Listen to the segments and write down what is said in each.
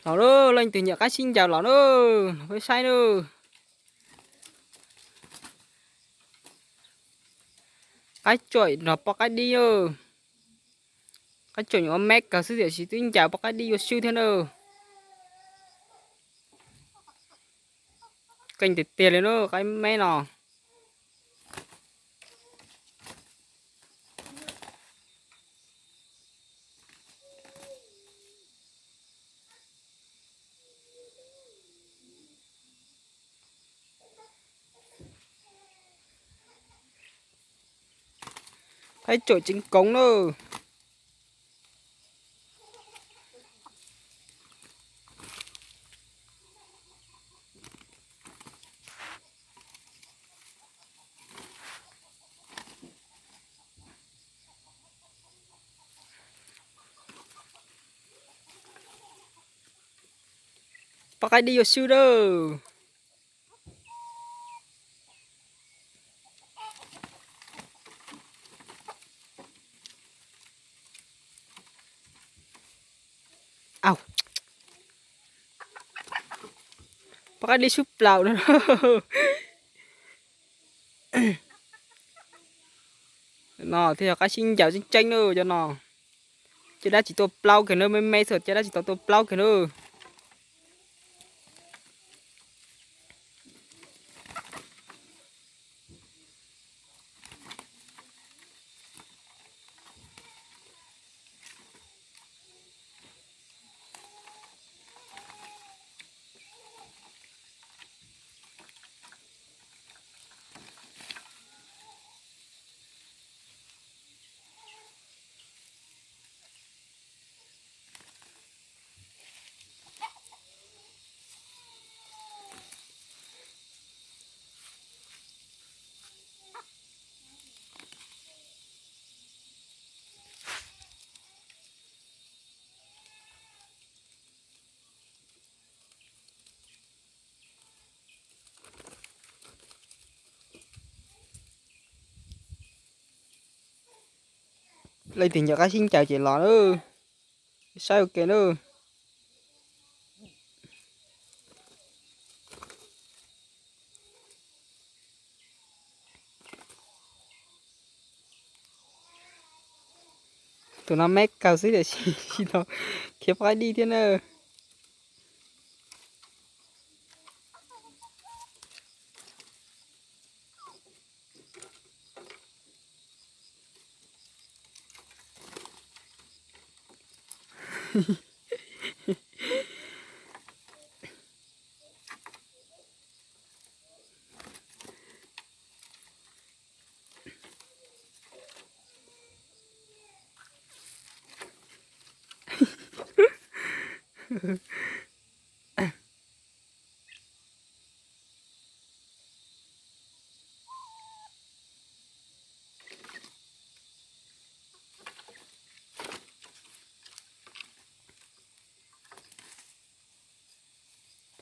Los lauj, leej twg nyiam qaib sib ncaws los lauj, los peb saib lauj. Qaib tsoim nrog poj qaib dib lauj. Qaib tsoim nyuam me kawg xwb tiam sis twb ncaws poj qaib dib yuav swb thiab lauj. Qeej tiag tiag li lauj, qaib me no. Qaib tsoim tseem koov lauj. Poj qaib dib yuav swb lauj. Au, poj qaib dib swb plaws no. No thiaj yog qaib sib ncaws tseeb tseeb na cov no. Caj dab tsis tau plaub kiag na, me me xwb caj dab tsis tau tua plaub kiag na. Leej twg nyiam qaib sib ncaws ces los na, saib ua ke na. Tus no me kawg xwb tiam sis tsis tau khiav poj qaib dib thiab na.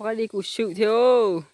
Poj qaib dib kuj swm thiab.